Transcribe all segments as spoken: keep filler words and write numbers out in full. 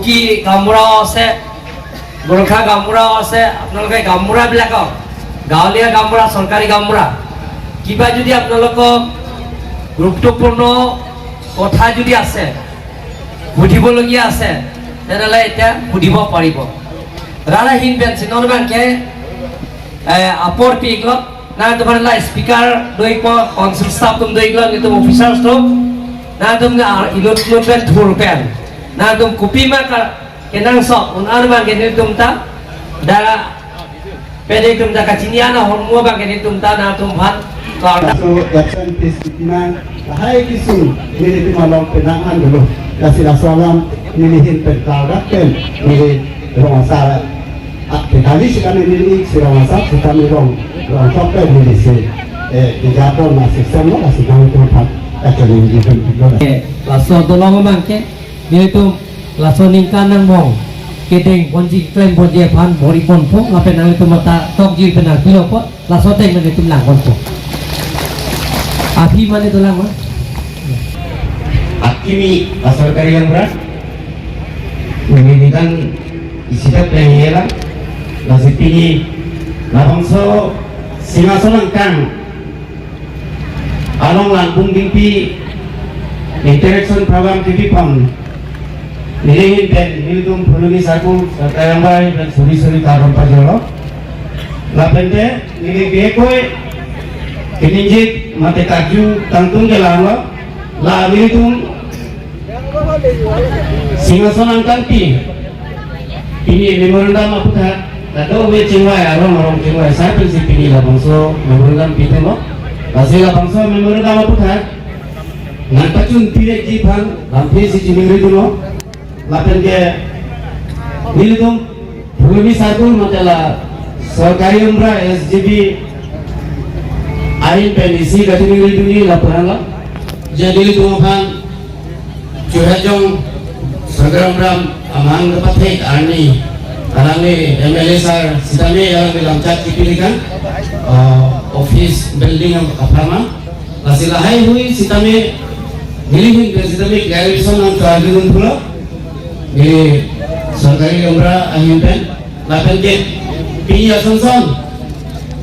কি গাঁওবুঢ়াও আছে, গোৰ্খা গাঁওবুঢ়াও আছে, আপোনালোকে গাঁওবুঢ়াবিলাকক, গাঁৱলীয়া গাঁওবুঢ়া, চৰকাৰী গাঁওবুঢ়া, কিবা যদি আপোনালোকক গুৰুত্বপূৰ্ণ কথা যদি আছে, সুধিবলগীয়া আছে, তেনেহ'লে এতিয়া সুধিব পাৰিব। Rara hin pen si non abangke, eh, apor pi-iklo, nangtum la speaker do-ikpo, council staff atum do-iklo, nelitum officers atum, nangtum na inut inut pen thur pen, nangtum kopima ka kenangsot un-an abangke nelitum ta, da pede atum ta kachini ana hormu abangke nelitum ta nangtum aphan klardak. So, absent peace kitinang, lahai kesung nelitum along penang an dolo. Lasi laso alam neli hin pen klardak pen, neli rong asar, ah, kekali sekali neli si rong asar, si kami rong, rong tok pen neli si, eh, di Japon masih semua, lasi nangtum aphan kacheleng di pen dolo. Eh, laso dolong abangke, nelitum laso aningkan angbong kedeng ponji, klem ponji aphan bor-i ponpo, lapen nanglitum ta tokjir pen nangpilopo, laso ateng nelitum lang ponpo. Aphi mane dolang ma? Akimi asarkari yang berat, pendidikan isi ta penyelam, lasi pini labangso Singhason angkang along Langbung Dingpi interaction program kepipon, neli hin pen nelitum Phuloni Circle, Sarkar Ambai pen suri suri kardom pajirlo. Lapen te neli bihek koi keningjik mate karju tangtung ke langlo, la nelitum Singhason angkangpi, pini memorandum aputhak, kadokave chingvai, arong arong chingvai asai pensi pini labangso memorandum pitheklong. Lasi labangso memorandum aputhak nangpachun pirek ji aphan lamthe si chiningri dunlo. Lapen ke nelitum Phuloni Circle mate la Sarkari Umra S G B ahin pen isi kachiningri dunji lapu-an lo. Jadi nelitum aphan Churajong Sangram Ram amang kepathek arni, alangli M L A sir sitame alangli lamchak kipi likan, uh, office building apharman. Lasi lahaihui sitame neli hin pen sitame clarification nangkarju dun pulo. Neli Sarkari Umra ahin pen. Lapen ke pini asonson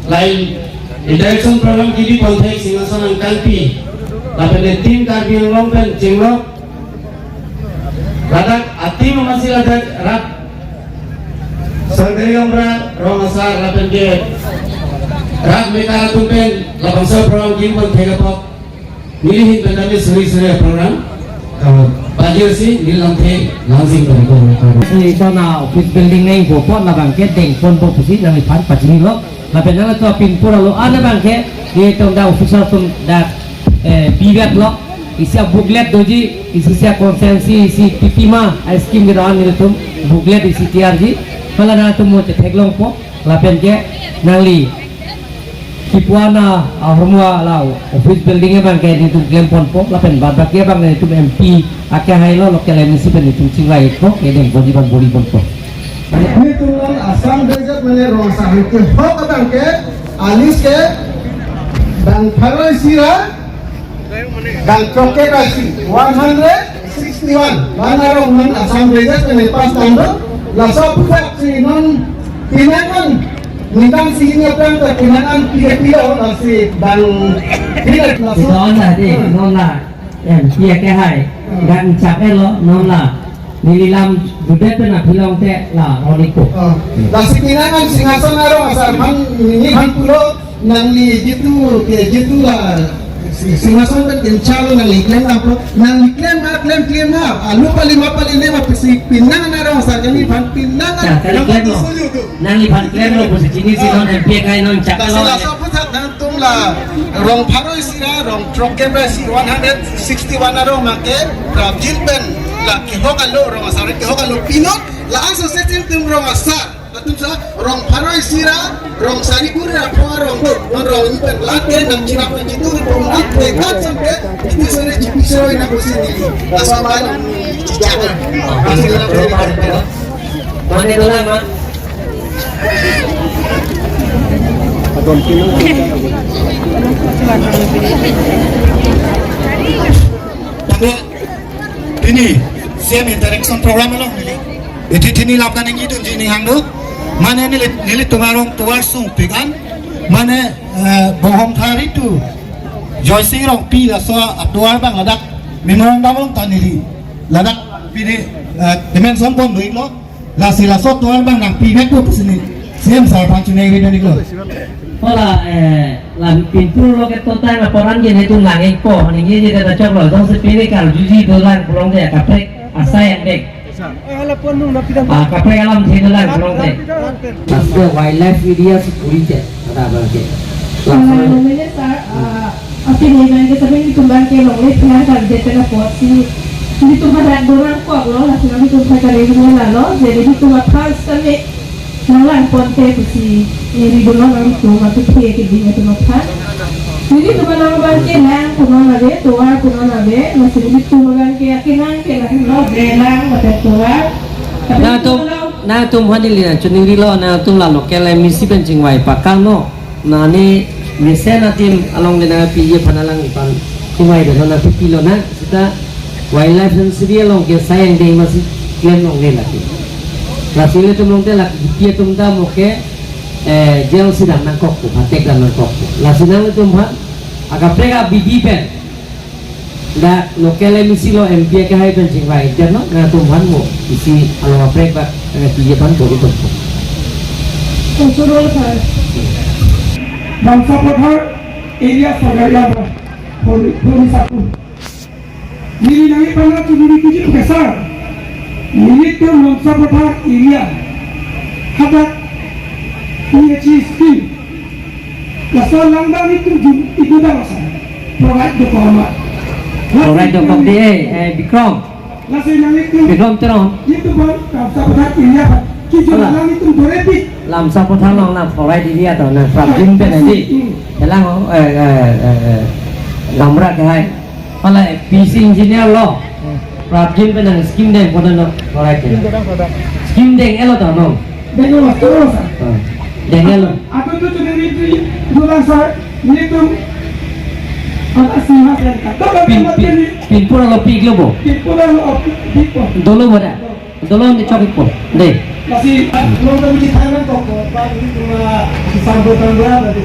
lain interaction program kepipon thek Singhason angkangpi, lapen ke team Karbi Anglong pen chenglo. Ladak a-team amatsi ladak rat Sarkari Umra rong asar lapen ke rat mekar atum pen labangso program kepipon thek apot, neli hin pen tame suri suri program, uh, pajirsi neli lamthe langsing pen ko. Neli ton a-office building nangpo apot labangke dengponpo pusi nangliphan pachinilo. Lapen nangtum apin pura lo ana abangke, nelitum dak officer atum dak, eh, bivetlo, isi a-booklet doji, isi isi a-constituency, isi P P ma a-scheme kedo-an nelitum booklet isi tiyarji, hala nangtum mo chetheklongpo, lapen ke nangli kipu-an ahormu la office building abangke nelitum klemponpo, lapen bad baki abang nelitum M P akehai lo, local M A C pen nelitum chingvai-ikpo, kedengponji abang bor-i ponpo. Nelitum non Assam Desert mane rong asar ahut kehok abangke, alis ke bang pharo isi ra bang throkkep ra isi, one hundred sixty-one. Bang arong non Assam Desert mane pass tanglo, laso aputhak si non pinangan ningkan si ini apa yang terpinangan tiga kilo, lasi bang pinat laso. Kita on tadi, non la. Em, M P akehai, hmm, nangchak-etlo, non la neli lam judet pen aphi longte la ron-ikpo. Oh. Lasi pinangan Singhason arong asar aphan, neliphan pulo, nangli jitu, ke jitu la, si-, Singhason pen kencharlo, nangli klem dampo, nangli klem ma, klem, klem ma, alu pali ma, pali ne ma, pisi pinangan arong asar, neliphan pinangan, ya, kali nang klemlo. Pati suyu tu. Nangliphan klemlo pusi chinisi non M P akehai nangchak-etlo. Lasi laso aputhak nangtum la rong pharo isi ra, rong throkkep ra isi, one hundred sixty-one arong make, prapjin pen la kehok alo, rong asar kehok alo pinot, la association atum rong asar, atum sa, rong pharo isi ra, rong sari kuri ra pho arong, non rong ini pen la ke nangchinap nangchitu ri pon nang ke kan sampai, itu sore chipi sore na pusi neli. Laso aman, chichana. Mane dolang ma? Tanggal ini C M interaction program along neli. Ithi thini lam kaningje dunji ning hang do. Mane neli, nelitum arong tovar sungpik an. Mane, eh, Bonghom Thari tu Joysing Rongpi laso atovar abang ladak memorandum along ta neli ladak pini, eh, dimension bom do-iklo. Lasi laso atovar abang nangpivek po pusi neli C M sir aphan choningri dun-iklo. Hala, eh, la pinpur lo ke total laporan ke netum lang-ikpo, ningjeje ta choklo, jongsi pini karjuji dolang pulote kaprek asai angdeng. Eh, hala pon nung na pidam. Ah, kaprek alamthe dolang pulote. Laso wildlife area si puri ke, kata abang ke. Ah, namanya sa, ah, aphi ni abang ke sabi netum abang ke longle philang target ke lapusi. Netum abang rat dorang kok lo, laso netum abang kare ni la lo, jadi netum abang first kami Nanglang ponte pusi, eh, ridulong nangtum, mati phe ke ding atum aphan. Nelitum abang ke lang punon ave, tovar punon ave, lasi nelitum abang ke akelang ke lang lo, ave lang, mate tovar. Nangtum, nangtum aphan neli nangchoningrilo, nangtum la local M A C pen chingvai pakam no. Nani mesen atim along le nangpiji aphan alang aphan chingvai dun nangpipilo na. Seta wildlife sanctuary along ke asai angdeng masi klem longle lake. Lasi ilitum along te lake G T atum ta mo ke, eh, jail si dam nangkokpo, phatek dam nangkokpo. Lasi nanglitum aphan akaprek abidi pen dak local M A C lo, M P akehai pen chingvai det no, nangtum aphan mo isi along aprek bak, eh, P J aphan bor-i tongpo. Damsa Pathar area sorkari abang, Hori, Hori Saku. Neli nangphan choningri kiji ke sir. Nelitum Damsa Pathar area hadak P H E scheme. Laso lang abang nelitum jum ibu dak laso. Provide dokok ma. Provide dokok di, eh, eh, Bikrom. Laso nelitum. Bikrom Teron. Nelitum abang Damsa Pathar area. Kiji Hala. Lang nelitum dore pi. Damsa Pathar along na provide area to na prapjin pen edi. Hmm. Elang, eh, eh, eh, eh, Gamra kehai. Hala P C engineer lo. Prapjin pen nang scheme dengpo no, correct. Scheme deng-etlo ta no. Deng-etlo, terus. Ah, deng-etlo. Atun tu tu ni tu dolang sir, nelitum. Ada sih mas yang kata. Pin, pin, pinpur lo pi-iklo bo. Pinpur lo pi-ikpo. Dolo bo da. Dolo ni chok-ikpo. De. Lasi, ah, long kami di thainan tok, pa ini cuma si sambo tangga tadi.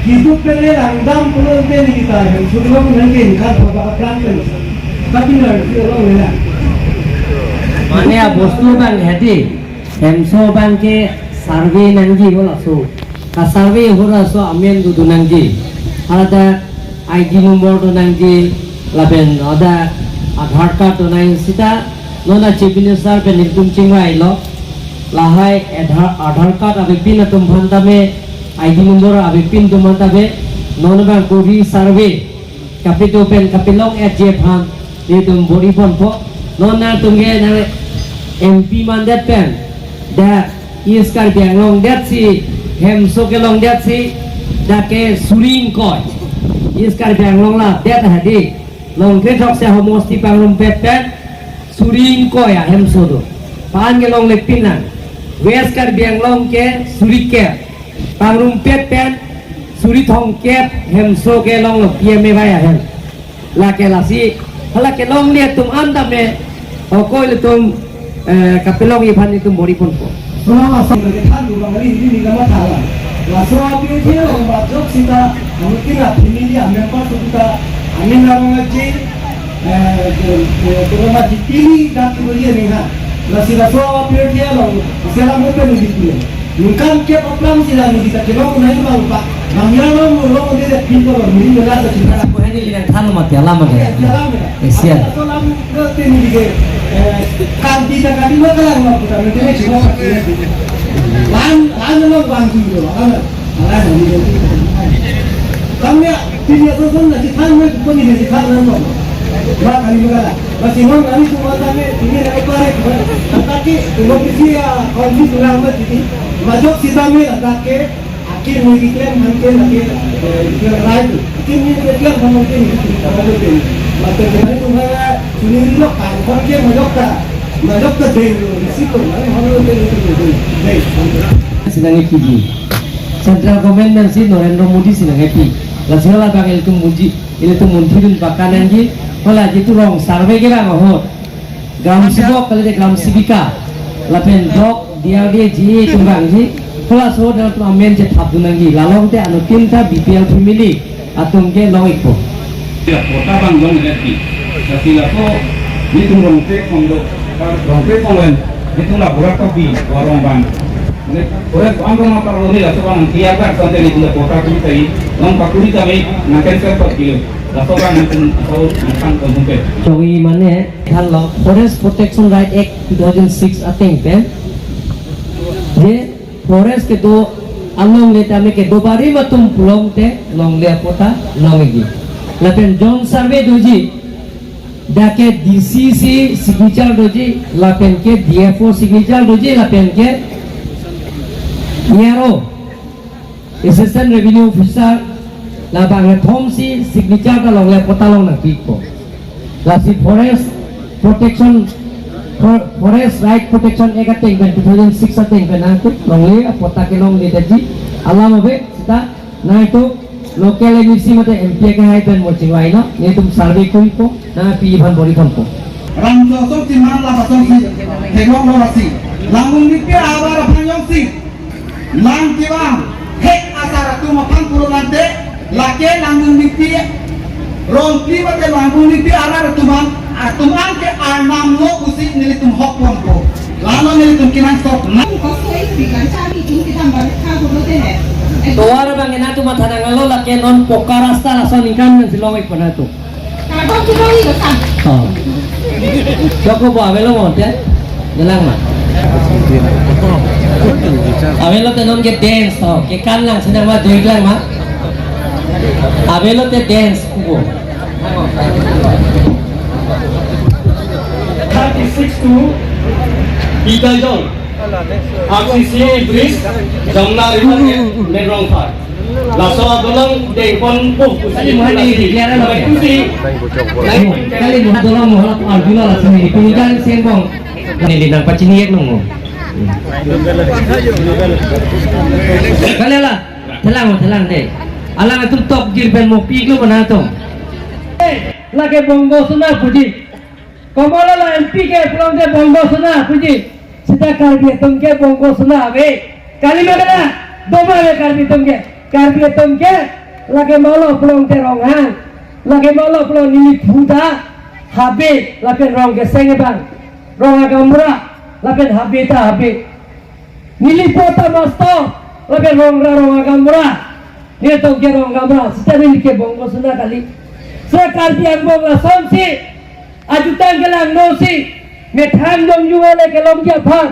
Hidup pele langdam pulote neli kita, yang sudah nangkin kan bapak plan kan. Tapi nggak sih orang ya. Mane abostu abang hedi, hemso abang ke survey nangji ho laso. Ka-survey ho laso amen do do nangji. Ada I D number do nangji, lapen ada Aadhaar card do nangji seta, non a Chief Minister pen nelitum chingvailo, lahai Aadhaar, Aadhaar card avepin atum aphan tame, I D number avepin atum aphan tame, non abang ko re-survey, kapedo pen kapelong-etji aphan, nelitum bor-i ponpo, non nangtum ke nang M P mandet pen, dak East Karbi Anglong detsi, hemso kelongdetsi, dak ke suri ingkoi. East Karbi Anglong la det hedi. Longkre throksi ahomosti pangrumpet pen, suri ingkoi ahemso do. Pan kelongle pinlang. West Karbi Anglong ke suri kep. Pangrumpet pen, suri thomkep hemso kelonglo P M A Y ahem. Lake lasi, hala kelongle atum an tame, okoi ilitum, eh, kapelongji aphan nelitum bor-i ponpo. Sono asam lagi than dulu kali ini ni nama thala. Laso api dia orang bajok sita, mungkin lah family member tu kita, amin nama ngaji, eh, eh, eh, tu nama dipilih dak tu dia ni ha. Lasi laso api dia lo, sela mungkin dipilih. Ningkan kep aphrang si la neli ta kelong nai bang pa. Bang ya long long long de de pin ko long neli la ta sita. Ko hini linang than mati alam ke. Ya, ya, alam ya. Eh, sian. Atau lam ke te neli ke, eh, kan di ta kan di ma kalang ma putar neli ke sino. Lan, lan long bang tu lo. Lan, lan neli. Kami ya, pini ya son na si than me ko ni si than lang ko. Ma kami ma kalang. Basi non kami cuma kami ini nak apa rek, tapi kalau kisi ya kalau di pulang mah jadi majok sita me lah tak ke akhir ni diklaim mungkin lagi, eh, dia lain tu. Akhir ni diklaim mungkin itu kita ada tu. Maka kita itu mana sendiri lo kan, kalau dia majok ta, majok ta deng lo, risiko mana mana tu itu tu. Deng. Sedang ipiji. Central government nangsi Narendra Modi si nangpi. Lasi hala abang ilitum Modi, ilitum montri dun pakan nangji, hala jitu rong survey kerang ahut. Gram sebok kali de gram sebika. Lapen dok D R D A G A atum vangji, halaso atum amen chethapdun nangji, lalom te anuttin ta B P L family atum ke long-ikpo. Ya, patta abang long-ikji. Lasi laso nelitum Rongkre Khongdo, Rongkre Khonglen, nelitum la Burak Kabi, Warong Bang. Ne, forest abang long apar lo neli laso abang clear cut, sonte nelitum la patta kuri tari, long pakuri tame, nang cancel kot kilo. Laso abang nelitum asal nangkang konsumpet. Chongi mane, thanlo, Forest Protection Right Act two thousand six ateng pen, je forest kedo alongle tame kedo barim atum pulote longle apatta long-ikji. Lapen jon survey doji, dak ke D C si signature doji, lapen ke D F O signature doji, lapen ke E R O, Assistant Revenue Officer, labang kethom si signature ta longle apatta long nangpi-ikpo. Lasi Forest Protection, For-, Forest Right Protection Act ateng pen, two thousand six ateng pen nangtum longle apatta kelongledetji alam ave. Seta nangtum local M A C mate M P akehai pen mo chingvailo, nelitum survey kuri-ikpo, nangpi aphan bor-i thanpo. Ram asong si, man lam asong si, theklonglo lasi. Langbung Ningpi ahavar aphan jongsi lang kevang hek asar atum aphan pulo tangte, lake Langbung Ningpi, Rongpi mate Langbung Ningpi arat atum an, atum an ke arnam lo pusi nelitum hokponpo. Lalo nelitum kenangsot. Tovar abang ke nangtum matha nanglo, lake non patta rasta laso aningkan nangsi long-ikpo nangtum. Karbon chinong ni dosan. Oh. Joko bo avelo mo te? Jelang ma. Avelo te non ke dance to. Ke kan lang sinang ma, doi lang ma. Avelo te dance ko. Thirty-six to Bidya Zone. R C C A bridge, Jamuna River ke main Rongphar. Laso adolong dengpon puh pusi. Kali, mohai ni, di, di, di, di. Pusi. Kali, mohai adolong mohai arjuna laso ni. Pinikan sengbong. Neli nangpachini-iknong. Kali la, thelang, thelang de. Alanglitum tok jir pen mo pi-iklo mana to. Eh, lake Bongo Sona puji. Komola la M P ke pulote Bongo Sona puji. Seta Karbi atum ke Bongo Sona ave. Kali ma kena, doma ave Karbi atum ke. Karbi atum ke lake malo pulote Ronghang. Lake malo pulo neli phu ta habe, lapen rong keseng abang, rong agamra, lapen habe ta habe. Neli po ta master, lapen rong ra rong agamra. Nelitum ke rong agamra, seta neli ke Bongo Sona kali. Se Karbi angbong lasonsi, ajutang kelangnosi, methang dongju ale kelongji aphan,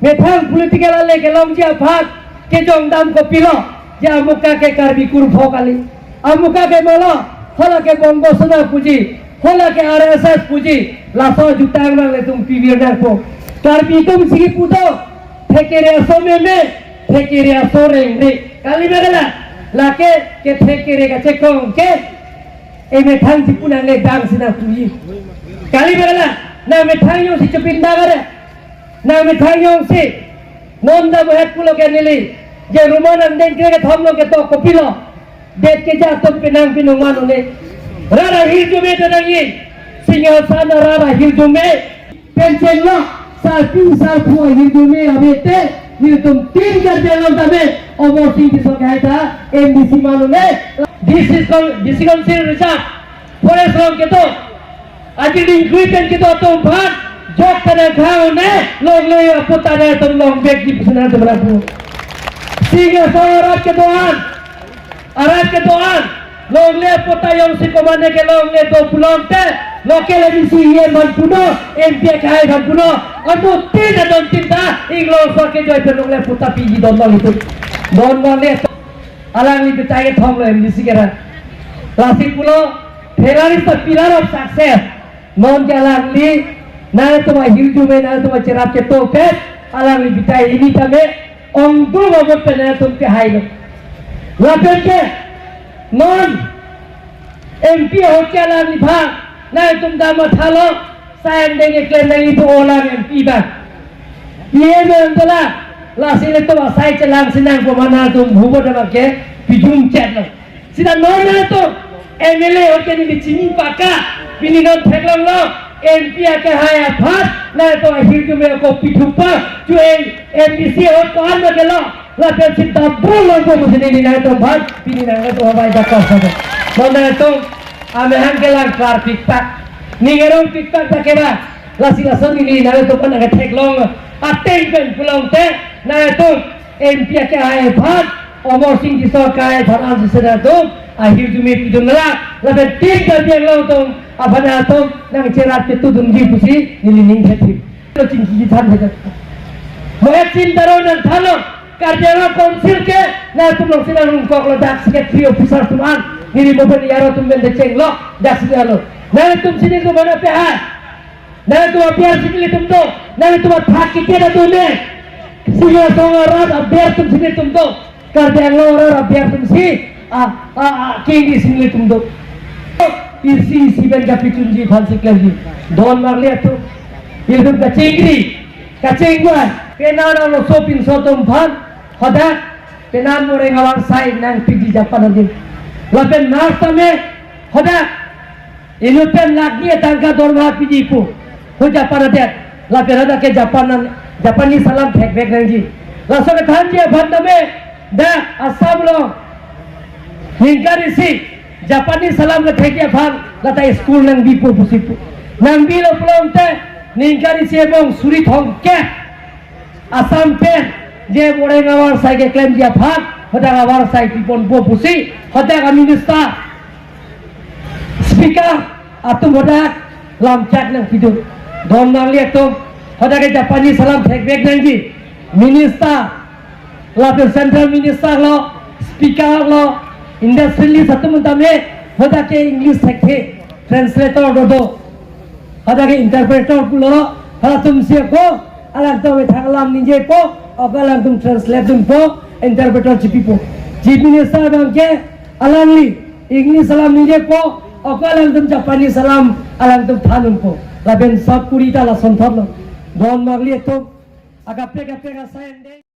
methang political ale kelongji aphan, kejongdam kopilo, je amuka ke Karbi kurpho kali. Amuka ke malo, hala ke Bongo Sona puji, hala ke R S S puji, laso ajutang nanglitum pivir nangpo. Karbi atum sigi pu do, thekere aso meme, thekere aso rengre. Kali ma kena, lake kethekere kachekong ke, emethang si pu nangne dam si nangpuji. Kali ma kena, nangmethang jongsi chepinda kare. Nangmethang jongsi, non dam het pulo ke neli, je Roman angdeng kre kethom lo ketok kopilo, det keja atum penang pinung man un-e. Rat ahirjume ta nangji, Singhasan arat ahirjume, pencheng lo, sarpi sarpo ahirjume ave te, nelitum tin Karbi Anglong tame, Amarsing Tisso akehai ta M D C man un-e. This is con-, this is considered reserve. Forest along kedo, ajir dingkui pen kedo atum aphan jok ta nangkhang un-e, longle apatta nangtum longvekji pusi nangtum rapu. Singhasan arat kedo-an, arat kedo-an, longle apatta jongsi komatne ke longle do pulote, local M C aphan punon, M P akehai aphan punon, anuttin adontin ta inglong so kejoi pen longle apatta piji don longle atum. Don longle Alangli bitai kethom lo M D C kerat. Lasi pulo, Ferrari is the pillar of success. Non ke alangli, nangtum ahirjume, nangtum acherap ketok ke, alangli bitai hini tame, ongdung ongdung pen nangtum pehai lo. Lapen ke, non, M P ahut ke alangliphan, nangtum dam mathalo, sai angdeng keklem nangji pu olang M P abang. Iye nang dola, lasi ilitum asai chelang sinang pu mana tum hubo dam ke pijum chet lo. Sita non nangtum M L A ahut ke neli chini paka, pini non theklonglo. M P akehai aphan nangtum ahirjume ako pithupa, chu ei M D C ahut ko-an ma kelo, lapen si double longpo pusi neli nangtum aphan pini nangtum abai jakong sabe. Mo nangtum amahang kelang klar pikpak, ning erong pikpak ta keba, lasi lason neli nangtum aphan nangketheklong ateng pen pulote nangtum M P akehai aphan, Amarsing Tisso akehai aphan ansi nangtum ahirjume pidun nang, lapen Team Karbi Anglong atum aphan nangtum nangcherat chetudunji pusi neli ning thephi. Lo chingki than thek. Mo ek chin taro nangthanlo, Karbi Anglong Council ke nangtum alongsi nangrungkok lo, dak secretary officer atum an, neli mo pen iyaro atum pen de chenglo, dak si lo. Nangtum si nelitum aphan apehai. Nangtum aber si nelitum do, nangtum athak kiket atum ne. Sing asong arat aber atum si nelitum do. Karbi Anglong arat aber atum si, a, a, a, kengri si nelitum do. Isi isi pen kapachunji aphan si klemji. Don marli atum. Ilitum kachingri, kachingvai. Penang arloso pinso atum aphan, hadak, penang moreng avarsai nangpiji Japan adim. Lapen nurse tame, hadak, inut pen lakh ni tangka dorma pijipo, ho Japan adet. Lapen hadak ke Japan an, Japanese alam thekvek nangji. Laso kethanji aphan tame, dak Assam along ningkan isi Japanese alam kethekji aphan, lata school nangbipo pusi pu. Nangbilo pulote, ningkan isi ebong suri thomkep Assam pen je moreng avarsai keklemji aphan, hadak avarsai piponpo pusi, hadak a minister, speaker atum hadak lamchak nangpidun. Don marli atum, hadak ke Japanese alam thekvek nangji. Minister, lapen central minister lo, speaker lo, industrialist atum tame, hadak ke English thekthe, translator dodo. Hadak ke interpreter pulo, halatum si ako, alangtum methang alam ningjepo, ako alangtum translate dunpo, interpreter chipipo. Chief Minister abang ke, alangli English alam ningjepo, ako alangtum Japanese alam, alangtum thandunpo. Lapen South Korea ta lason thotlo. Don marli atum, akaprek kaprek asai ande.